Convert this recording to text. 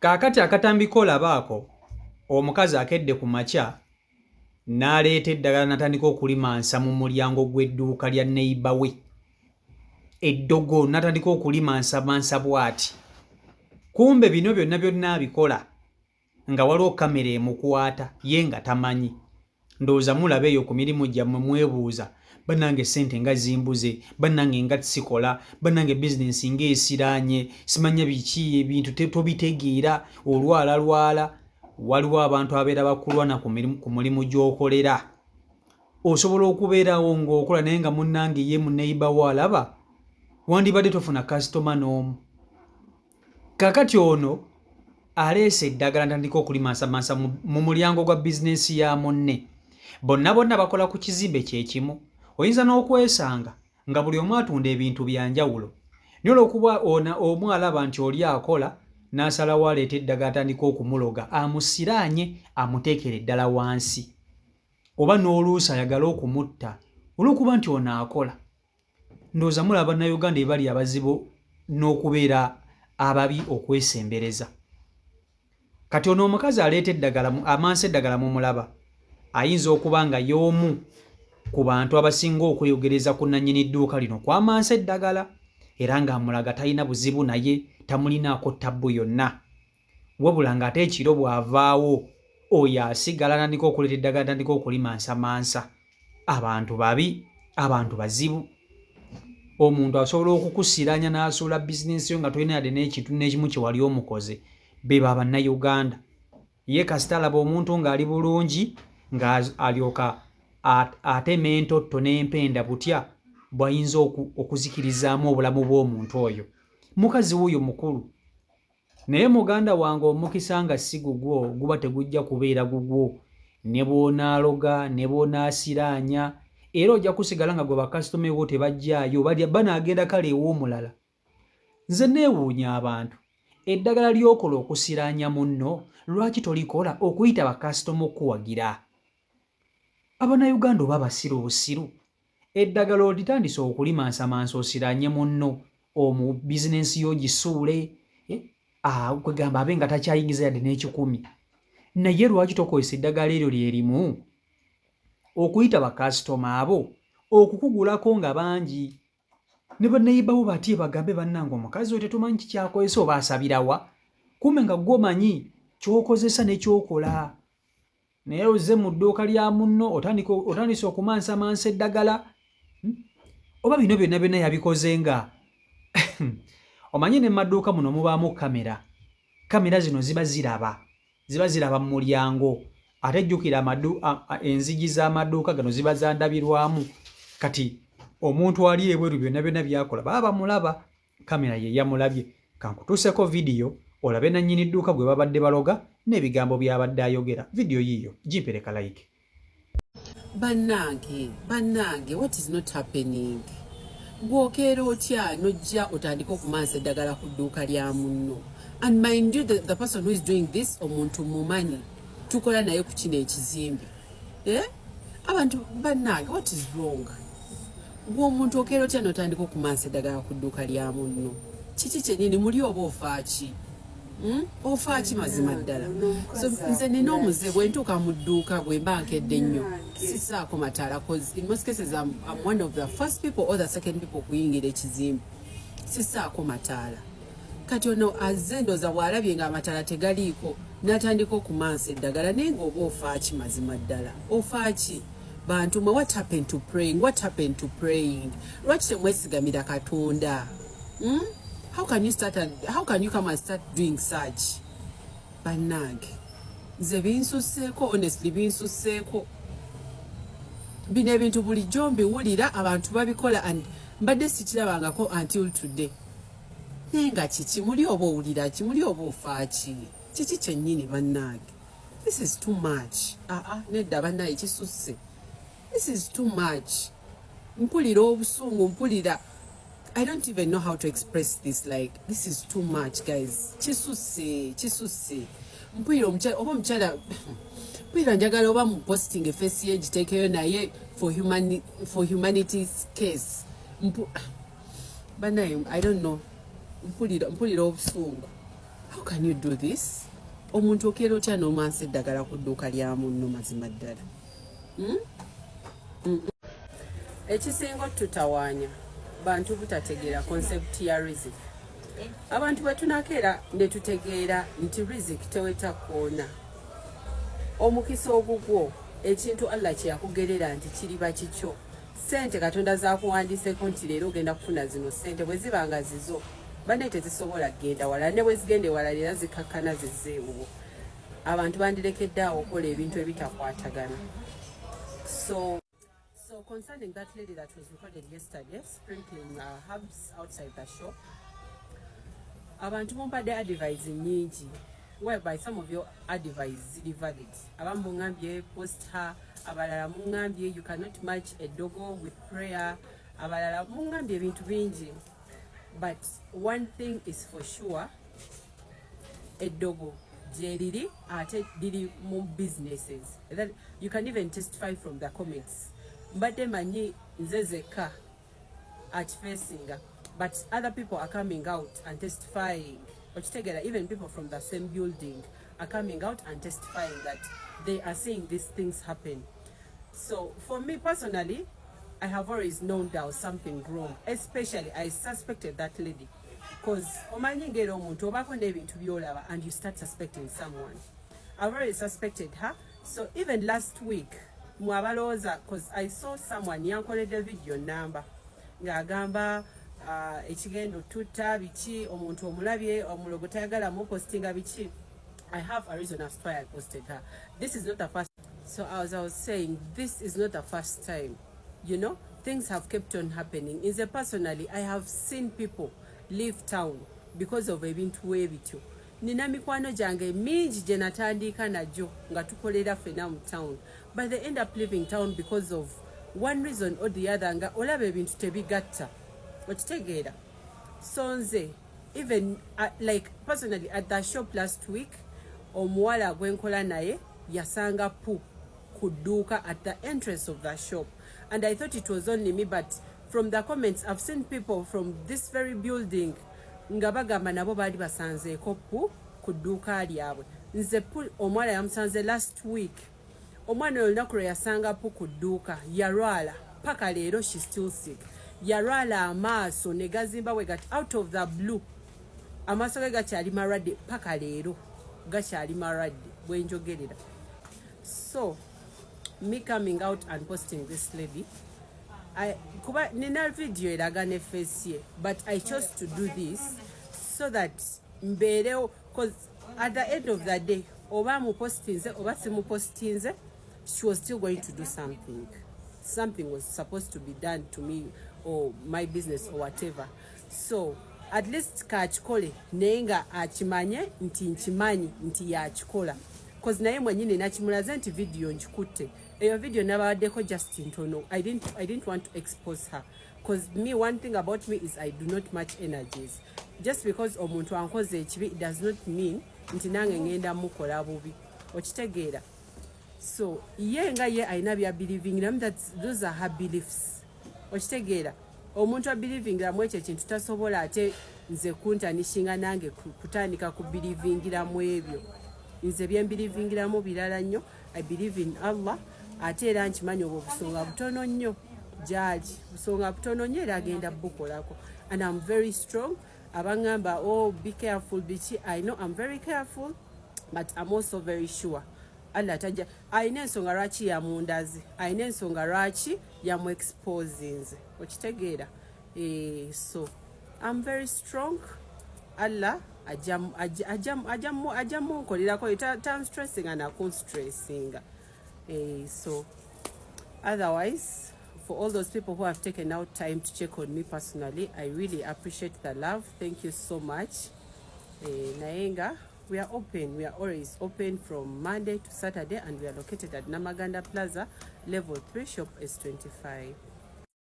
Kaakati akatambi k'olaba ako, omukazi akedde ku makya n'aleeta eddagala n'atandika okulimansa mu mulyango gw'edduuka lya neyiba we eddogo, n'atandika okulimansamansa bw'ati. Kumbe bino byonna byonna abikola nga waliwo kamera emukwata ye nga tamanyi. Ndowooza mulaba eyo ku mirimu gyammwe mwebuuza, bannange ssente nga zimbuze, bannange nga sikola, bannange bizinensi ng'esiraanye, simanya biki, ebintu tobitegeera, olwalalwala. Waliwo abantu abeera bakulwana ku mulimu gy'okolera. Osobola okubeerawo ng'okola naye nga munnange ye muneyiba wo alaba wandibadde tofuna kasitoma n'omu. Kakati ono aleese eddagala ntandika okulimansamansa mu mulyango gwa bizinensi ya munne. Bonna bonna bakola ku kizimbe kye kimu. Oyinza n'okwesanga nga buli omu atunda ebintu bya njawulo. Naye olw'okuba ona omu alaba nti oli akola n'asalawo aleeta eddagala atandika okumuloga amusiraanye amuteekere eddala wansi. Oba n'oluusi ayagale okumutta olw'okuba nti ono akola. Ndowooza mulaba Bannayuganda ebali abazibu n'okubeera ababi okwesembereza. Kati ono omukazi aleeta eddagala, amansa eddagala mumulaba, ayinza okuba nga y'omu ku bantu abasinga okweyogereza ku nannyini dduuka lino kw'amansa eddagala era ng'amulaga talina buzibu naye, tamulinaako ttabbu yonna. Wabula ng'ate ekiro bw'avaawo oyo asigala atandika okuleeta eddagala atandika okulimansamansa. Abantu babi, abantu bazibu. Omuntu asobola okukusiranya n'asuula bizinensi yo nga tolina yadde n'ekintu n'ekimu kye wali omukoze. Be ba Bannayuganda. Ye kasita alaba omuntu ng'ali bulungi ng'alyoka atema entotto n'empenda butya bw'ayinza okuzikirizaamu obulamu bw'omuntu oyo. Mukazi wuuyo mukulu. Naye muganda wange omukisa nga si gugwo guba tegujja kubeera gugwo ne bw'onaaloga ne bw'onaasiraanya era ojja kusigala nga gwe bakasitoma ewuwo tebajjaayo banaagenda kale ew'omulala. Nze neewuunya abantu eddagala ly'okola okusiraanya munno lwaki tolikola okuyita bakasitoma okukuwagira? Abanayuganda oba basiru busiru? Eddagala olitandise okulimansamansa osiranye munno omu bizinensi yo ogisuule, eh, ah, kwegamba abe nga takyayingiza yadde n'ekikumi. Naye lwaki tokozesa eddagala eryo lye limu okuyita bakasitoma abo okukugulako nga bangi ne banneyibawo batye bagambe bannange omukazi oyo tetumanyi kikyakozesa oba asabirawa, kumbe nga gwe omanyi ky'okozesa ne ky'okola. Naye ozze mu dduuka lya munno otandika otandise okumansamansa eddagala, Oba bino byonna byonna yabikoze nga omanyi ne maduuka muno mubaamu kamera. Kamera zino ziba ziraba, ziba ziraba mu mulyango. Ate jjukira enzigi z'amaduuka gano ziba za ndabirwamu. Kati omuntu ali ebweru byonna byonna by'akola baba bamulaba. Kamera ye yamulabye. Kankutuuseko vidiyo olabe nannyini dduuka gwe babadde baloga n'ebigambo by'abadde ayogera. Vidiyo yiiyo, gimpere ka like. Bannange, bannange, what is not happening? Gwokeera otya nojja otandika okumansa eddagala ku dduuka lya munno? And mind you, the person who is doing this, omuntu mumanyi, tukola naye ku kino ekizimbe. Eh? Abantu bannange, what is wrong? Gwe omuntu okeera otya notandika okumansa eddagala ku dduuka lya munno? Kiki kyennyini muli oba ofaaki? Ofaaki mazima ddala? So nze nina omuze bwe ntuuka mu dduuka bwe mba nkedde nnyo sisaako mataala, cause in most cases I'm one of the first people or the second people okuyingira ekizimbe, sisaako mataala. Kati ono azze ndooza bw'alabye ng'amataala tegaliiko n'atandika okumansa eddagala, naye ng'oba ofaaki mazima ddala? Ofaaki? Bantu mwe, what happened to praying? What happened to praying? Lwaki temwesigamira Katonda? How can you start and how can you come and start doing such? Bannange, nze binsusseeko, honestly binsusseeko. Bino ebintu bulijjo mbiwulira abantu babikola and mbadde sikirabangako until today. Naye nga kiki muli oba owulira ki? Muli oba ofaaki? Kiki kyennyini bannange? This is too much. Ah, ah, nedda bannaye kisusse. This is too much. Mpulira obusungu, mpulira I don't even know how to express this, like this is too much guys. Kisusse, kisusse. Mpulira omukyala oba omukyala mpulira njagala oba mu posting face ye ngiteekeyo naye for humanity's case. Bannaye, I don't know. Mpulira obusungu. How can you do this? Omuntu okeera otya n'omansa eddagala ku dduuka lya munno? Mazima ddala, Ekisinga otutawaanya, bantu butategeera concept ya rizik. Abantu bwe tunakeera ne tutegeera nti rizik teweta koona, omukisa ogugwo, ekintu Allah kye yakugerera nti kiriba kikyo, sente Katonda zakuwandiiseko nti leero ogenda kufuna zino sente, bwe ziba nga zizo, banne tezisobola kugenda wala. Ne bwe zigenda ewala, era zikakkana zizzeewuwo. Abantu bandirekedde awo okukola ebintu ebitakwatagana. So concerning that lady that was recorded yesterday sprinkling herbs outside the shop, abantu mumpadde advice nyingi, whereby some of your advice ziri valid. Abamu muŋŋambye post her, abalala muŋŋambye you cannot match eddogo with prayer, abalala muŋŋambye ebintu bingi. But one thing is for sure, eddogo gyeriri, ate liri mu businesses. That you can even testify from the comments. Mbadde manyi nze zekka akifacinga, but other people are coming out and testifying. Okitegeera? Even people from the same building are coming out and testifying that they are seeing these things happen. So for me personally, I have always known there was something wrong. Especially I suspected that lady, because omanyi ngeri omuntu obaako n'ebintu by'olaba and you start suspecting someone. I've already suspected her. So even last week, mwabalowooza, because I saw someone yankoledde video namba ng'agamba ekigendo tutta biki, omuntu omulabye omulogo tayagala mupostinga biki. I have a reason as to why I posted her. This is not the first. So as I was saying, this is not the first time. Things have kept on happening. Nze personally, I have seen people leave town because of ebintu weebityo. Nina mikwano gyange mingi gye natandika nagyo nga tukolera ffena mu town, but they end up leaving town because of one reason or the other, nga olaba ebintu tebigatta. Okitegeera? So nze even like personally at the shop last week, omuwala gwenkola naye yasanga poo ku dduuka at the entrance of the shop, and I thought it was only me, but from the comments I've seen people from this very building nga bagamba nabo baali basanzeeko poo ku dduuka lyabwe. Nze poo omuwala yamusanze last week. Omwana oyo olunaku lwe yasanga poo ku dduuka yalwala, paka leero she still sick. Yalwala amaaso ne gazimba bwe gati out of the blue. Amaaso ge gakyali malwadde, paka leero gakyali malwadde bwenjogerera. So me coming out and posting this lady, kuba nina video eraga ne face ye, but I chose to do this so that mbeerewo, cause at the end of the day, oba mupostinze oba simupostinze, she was still going to do something. Something was supposed to be done to me or my business or whatever. So at least kakikole, naye nga akimanye nti nkimanyi nti yakikola, cause naye mwenyini nakimulaze nti video nkikutte. Eyo video nabawaddeko just ntono. I didn't want to expose her, cause me, one thing about me is I do not match energies. Just because omuntu ankoze ekibi, it does not mean nti nange ngenda mukola bubi. Okitegeera? So ye nga ye alina byabelievingiramu, that those are her beliefs. Okitegeera? Omuntu abelievingiramu ekyo ekintu tasobola ate nze kuntarnishinga nange kutandika kubelievingiramu ebyo. Nze byembelievingiramu birala nnyo. I believe in Allah, ate era nkimanyi obwo busonga butono nnyo gyali, busonga butono nnyo, era agenda bukolako. And I'm very strong. Abaŋŋamba, "Oh, be careful," biki, I know I'm very careful, but I'm also very sure Allah tajja. Alina ensonga lwaki yamundaze, alina ensonga lwaki yamu exposinze. Okitegeera? So I'm very strong. Allah ajja munkolerako, tanstressinga nakunstressinga. So otherwise, for all those people who have taken out time to check on me personally, I really appreciate the love. Thank you so much. Naye nga we are open, we are always open from Monday to Saturday, and we are located at Namaganda Plaza, level 3, shop S25.